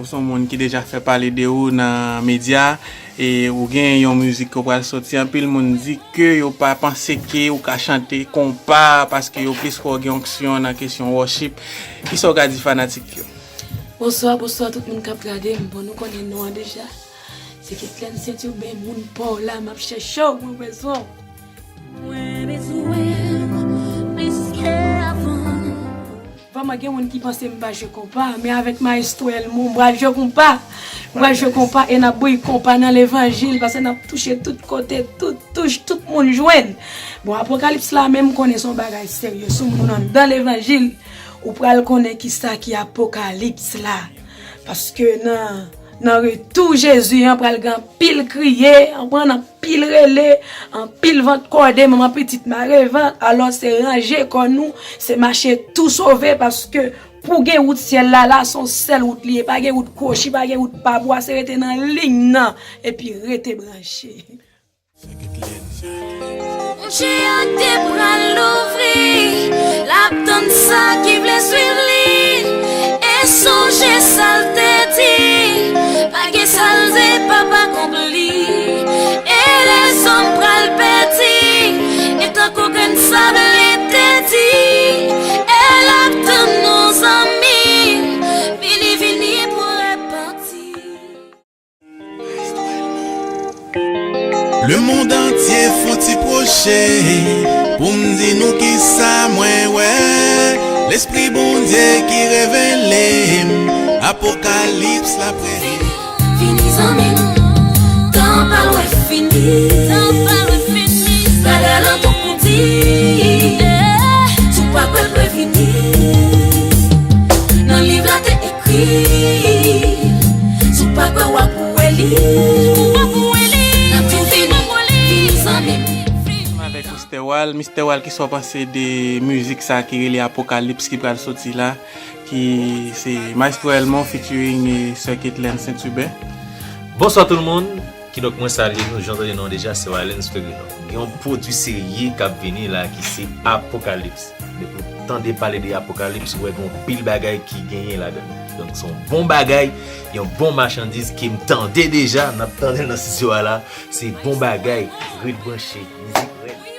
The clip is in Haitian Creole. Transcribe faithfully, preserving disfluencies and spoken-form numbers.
Se yon moun ki deja fè pale de ou nan medya, e ou gen yon mizik ke w pral soti. Anpil moun di ke yo pa panse ke ou ka chante konpa, paske yo plis kwè w gen onksyon nan kesyon worship. Kisa w ka di fanatik yo? Bonswa, bonswa tout moun k ap gade m. Bon, nou konnen non an deja. Se Ketlène Saint-Hubert, moun pa w la, m ap chèche w, mwen bezwen w. Mwen bezwen w plis ke avan. Vrèman, gen moun ki panse m pa jwe konpa, men avèk Maestro Elmo, m pral jwe konpa. M pral jwe konpa e n ap bouyi konpa nan levanjil, paske n ap touche tout kote, tout touch, tout moun jwenn. Bon, Apokalips la menm, m konnen se yon bagay serye. Si w moun anndan levanjil, ou pral konnen kisa ki Apokalips la. Paske nan, nan retou Jezi an, pral gen anpil kriye, anpil anpil rele, anpil vant kòde, manman pitit mare vant. Alò, se ranje kò nou, se mache tou sove, paske pou gen wout syèl la, la se yon sèl wout li ye, pa gen wout kwochi, pa gen wout pa bwa, se rete nan liy nan, epi rete branche. Bondye a te pral louvri, l ap tann sa ki vle swiv li. E sonje sa l te di, pa gen sa l di, papa konpli. E lèzòm pral pèdi, e tankou grenn sab li te di. E l ap tann nou zanmi, vini, vini pou repanti. Lemonn antye fon ti pwoche pou m di nou kisa mwen wè. Lespri Bondye ki revele m, Apokalips la premye. Vini zanmi m, tan pa lwen fini. Tan pa lwen fini. Gade alantou pou di, si w pa kwè l previni. Nan liv la te ekri, si w pa kwè w ap wè li. N ap tou vini, vini zanmi m. Avèk Mister Wal. Mister Wal, kisa w panse de mizik sa ki rele Apokalips ki pral soti la, ki se Maestro Elmo featuring, eh, Sè Ketlène Saint-Hubert? Bonswa tout moun. Kidonk, mwen salye nou, jan w tande non an deja, se Wallens Ferrino. Gen yon pwodui serye k ap vini la ki se Apokalips. Depi w tande pale de Apokalips, ou wè gen yon pil bagay ki genyen ladan l. Donk, se yon bon bagay, yon bon machandiz ke m tande deja, n ap tande l nan estidyo a la. Se bon bagay, ret branche, mizik rèd.